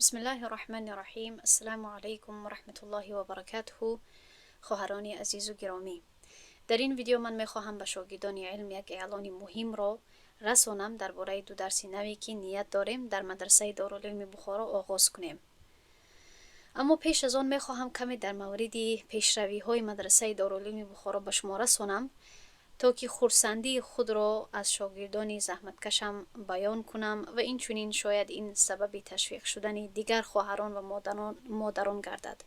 بسم الله الرحمن الرحیم. السلام علیکم و رحمت الله و برکاته. خواهران عزیز و گرامی، در این ویدیو من میخواهم به شاگردان علم یک اعلان مهم را رسانم درباره دو درس نوی که نیت داریم در مدرسه دارالعلم بخارا آغاز کنیم. اما پیش از آن میخواهم کمی در مورد پیشروی های مدرسه دارالعلم بخارا به شما رسانم تا که خرسندی خود را از شاگردان زحمتکشم بیان کنم و این چنین شاید این سبب تشویق شدن دیگر خواهران و مادران گردد.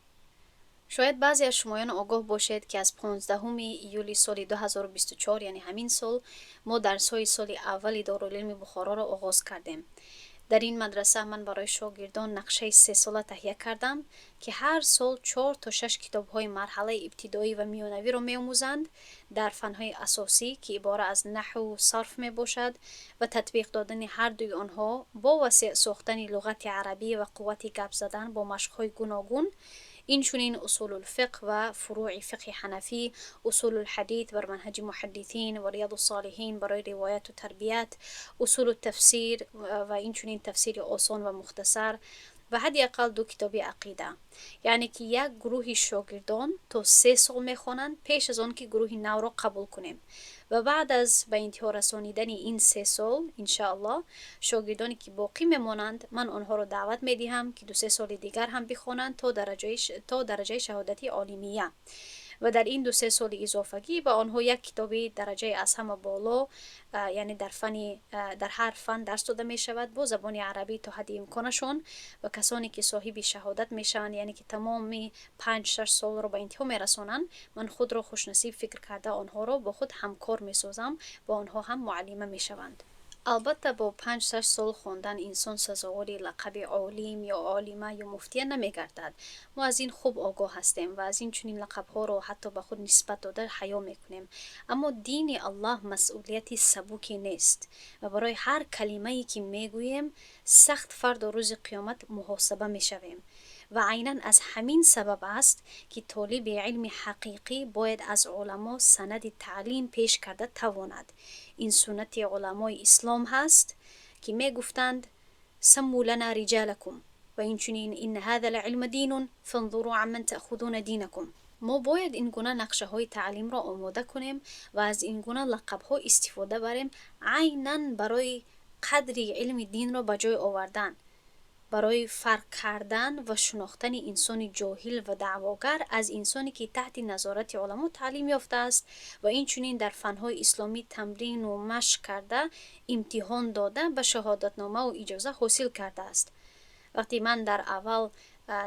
شاید بعضی از شمایان آگاه باشید که از 15 ایولی سال 2024، یعنی همین سال، ما درس های سال اول دارالعلم بخارا را آغاز کردیم. در این مدرسه من برای شاگردان نقشه 3 ساله تهیه کردم که هر سال چهار تا شش کتاب های مرحله ابتدایی و میانوی را میآموزند در فنهای اساسی که عباره از نحو و صرف می باشد و تطبیق دادن هر دوی آنها با وسیع ساختن لغت عربی و قوت گپ زدن با مشق های گوناگون، اینچنین اصول الفقه و فروع فقه حنفی، اصول الحدیث بر منهج محدثین و ریاض الصالحین برای روایت و تربیت، اصول التفسیر و اینچنین تفسیر آسان و مختصر و حداقل دو کتاب عقیده. یعنی که یک گروه شاگردان تا 3 سال میخوانند پیش از آن که گروه نو را قبول کنیم و بعد از به انتها رسانیدن این 3 سال، انشاءالله، شاگردانی که باقی میمانند، من آنها را دعوت میدهم که دو سه سال دیگر هم بخوانند تا درجه شهادت عالمیه و در این دو سه سال اضافگی به آنها یک کتاب درجه از همه بالا، یعنی در هر فن درس داده می شود با زبان عربی تا حد امکانشان. و کسانی که صاحب شهادت می شوند، یعنی که تمام 5-6 سال را به انتها می رسانند، من خود را خوشنصیب فکر کرده آنها را با خود همکار می سازم و آنها هم معلمه می شوند. Албатта, бо 5-6 сол хондан инсон сазовори лақаби олим ё олима ё муфтия намегардад. Мо аз ин хуб огоҳ ҳастем ва аз ин чунин лақабҳоро ҳатто ба худ нисбат дода ҳаё мекунем. Аммо дини Аллаҳ масъулияти сабуке нест ва барои ҳар калимае ки мегӯем, сахт фардо рӯзи қиёмат муҳосаба мешавем. Ва айнан аз ҳамин сабаб аст, ки толиби илми ҳақиқӣ бояд аз уламо санади таълим пеш карда тавонад. Ин суннати уламои ислом ҳаст, ки мегуфтанд: سموا لنا رجالكم، ва инчунин: إن هذا العلم دين فانظروا عمن تأخذون دينكم. Мо бояд ин гуна нақшаҳои таълимро омода кунем ва аз ин гуна лақабҳо истифода барем айнан барои қадри илми динро ба ҷой овардан, барои фарқ кардан ва шинохтани инсони ҷоҳил ва даъвогар аз инсоне ки таҳти назорати уламо таълим ёфтааст ва инчунин дар фанҳои исломӣ тамрину машқ карда, имтиҳон дода, ба шаҳодатномаву иҷоза ҳосил кардааст. Вақте ман дар аввал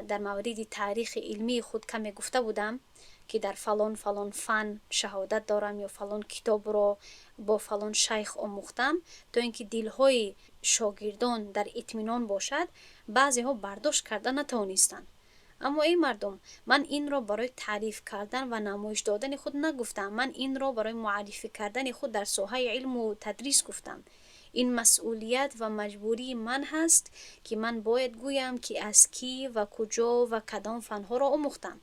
дар мавриди таърихи илмии худ каме гуфта будам, ки дар фалон фалон фан шаҳодат дорам ё фалон китобро бо фалон шайх омӯхтам, то ин ки дилҳои шогирдон дар итминон бошад, баъзеҳо бардошт карда натавонистанд. Аммо эй мардум, ман инро барои таъриф кардан ва намоиш додани худ нагуфтам. Ман инро барои муаррифӣ кардани худ дар соҳаи илму тадрис гуфтам. Ин масъулият ва маҷбурии ман ҳаст, ки ман бояд гӯям, ки аз кӣ ва куҷо ва кадом фанҳоро омӯхтам.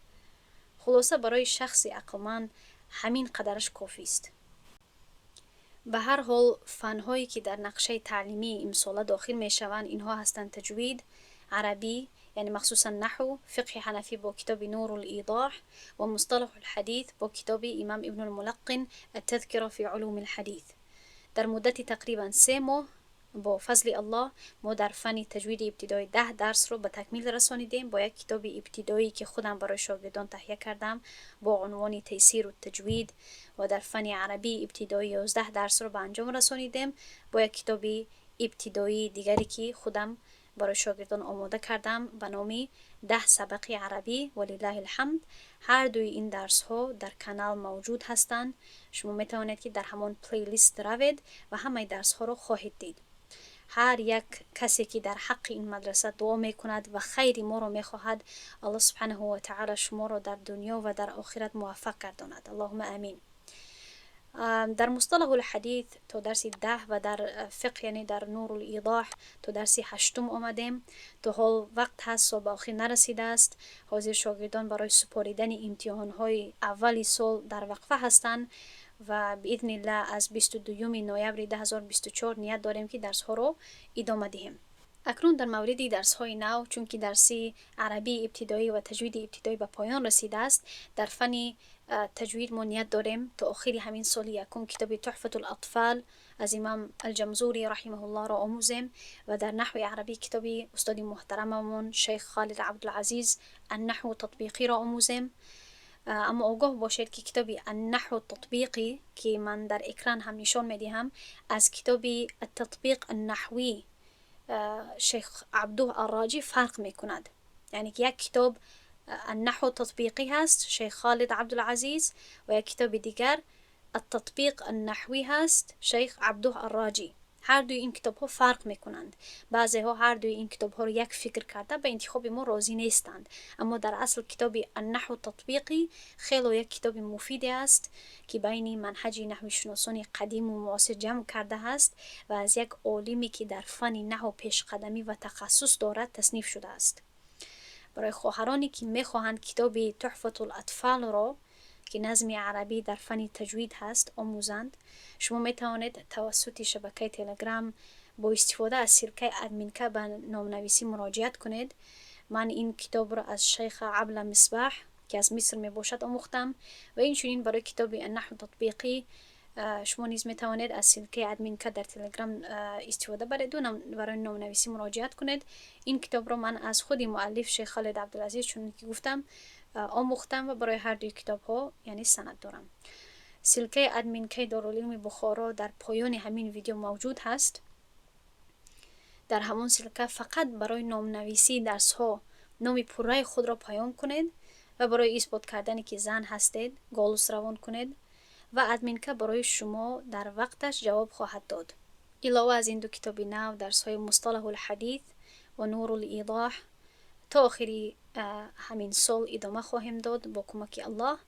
Хулоса, барои шахси ақлманд ҳамин қадараш кофист. Ба ҳар ҳол, фанҳое ки дар нақшаи таълимии имсола дохил мешаванд, инҳо ҳастанд: таҷвид, арабӣ, яъне махсусан наҳв, фиқҳи ҳанафӣ бо китоби Нурул Идоҳ ва мусталаҳу лҳадит бо китоби имам Ибнулмулаққин «Аттазкира фи улуми лҳадит». Дар муддати тақрибан 3 моҳ, бо фазли Аллоҳ, мо дар фанни таҷвиди ибтидоӣ 10 дарсро ба такмил расонидем бо як китоби ибтидоӣ, ки худам барои шогирдон таҳия кардам бо унвони Тайсиру таҷвид, ва дар фанни арабии ибтидоӣ 11 дарсро ба анҷом расонидем бо як китоби ибтидоии дигаре, ки худам барои шогирдон омода кардам ба номи 10 сабақи арабӣ. ولله الحمد, ҳар дуи ин дарсҳо дар канал мавҷуд ҳастанд. Шумо метавонед, ки дар ҳамон плейлист равед ва ҳамаи дарсҳоро хоҳед дид. Ҳар як касе ки дар ҳаққи ин мадраса дуо мекунад ва хайри моро мехоҳад, Аллоҳ سبحانه وتعالى шуморо дар дунё ва дар охират муваффақ гардонад. اللهم آمين. Дар мусталаҳул ҳадит то дарси 10 ва дар фиқҳ, яъне дар Нурул Идоҳ, то дарси ҳаштум омадем. То ҳол вақт ҳаст, сол ба охир нарасидааст. Ҳозир шогирдон барои супоридани имтиҳонҳои аввали сол дар вақфа ҳастанд ва بإذن الله аз 22 ноябри 2024 ният дорем, ки дарсҳоро идома диҳем. Акнун дар мавриди дарсҳои нав, чунки дарси арабии ибтидоӣ ва таҷвиди ибтидоӣ ба поён расидааст, дар фанни таҷвид мо ният дорем то охири ҳамин соли якум китоби Туҳфатул Атфал аз имам Алҷамзурӣ раҳимаҳуллоҳро омӯзем ва дар наҳви арабӣ китоби устоди муҳтарамамон шейх Холид Абдулазиз Аннаҳву татбиқиро омӯзем. Аммо огоҳ бошед, ки китоби Аннаҳву татбиқӣ, ки ман дар экран ҳам нишон медиҳам, аз китоби Аттатбиқ аннаҳвӣ шейх Абдуҳ Арроҷӣ фарқ мекунад. Яъне ки як китоб Аннаҳву татбиқӣ ҳаст, шейх Холид Абдулазиз, ва як китоби дигар Аттатбиқ аннаҳвӣ ҳаст, шейх Абдуҳ Арроҷӣ. Ҳар дуи ин китобҳо фарқ мекунанд. Баъзеҳо ҳар дуи ин китобҳоро як фикр карда, ба интихоби мо розӣ нестанд, аммо дар асл китоби Аннаҳву татбиқӣ хело як китоби муфиде аст, ки байни манҳаҷи наҳвишиносони қадиму муосир ҷамъ кардааст ва аз як олиме, ки дар фанни наҳв пешқадамӣ ва тахассус дорад, тасниф шудааст. Барои хоҳароне, ки мехоҳанд китоби Туҳфатул Атфалро, ки назми арабӣ дар фанни таҷвид ҳаст, омӯзанд, шумо метавонед тавассути шабакаи Телеграм бо истифода аз ссылкаи админка ба номнависӣ муроҷиат кунед. Ман ин китобро аз шейха Абла Мисбаҳ, ки аз Миср мебошад, омӯхтам ва инчунин барои китоби Аннаҳву татбиқӣ шумо низ метавонед аз ссылкаи админка дар Телеграм истифода бареду барои номнависӣ муроҷиат кунед. Ин китобро ман аз худи муаллиф шейх Холид Абдулазиз, чун ки гуфтам, омӯхтам ва барои ҳар дуи китобҳо, яъне, санад дорам. Ссылкаи админкаи Дорулилми Бухоро дар поёни ҳамин видео мавҷуд ҳаст. Дар ҳамон ссылка фақат барои номнависии дарсҳо номи пурраи худро паём кунед ва барои исбот кардане, ки зан ҳастед, голос равон кунед ва админка барои шумо дар вақташ ҷавоб хоҳад дод. Илова аз ин ду китоби нав, дарсҳои Мусталаҳул ҳадис ва Нурул идоҳ то охири ҳамин сол идома хоҳем дод бо кӯмаки Аллоҳ.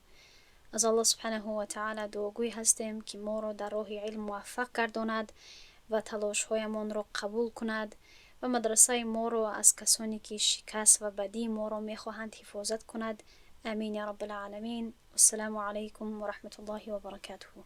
Аз Аллоҳ субҳанаҳу ва таъала дуогӯй ҳастем, ки моро дар роҳи илм муваффақ гардонад ва талошҳоямонро қабул кунад ва мадрасаи моро аз касоне, ки шикаст ва бадии моро мехоҳанд, ҳифозат кунад. Амин я раббал оламин. Вассалому алайкум ва раҳматуллоҳи ва баракатуҳу.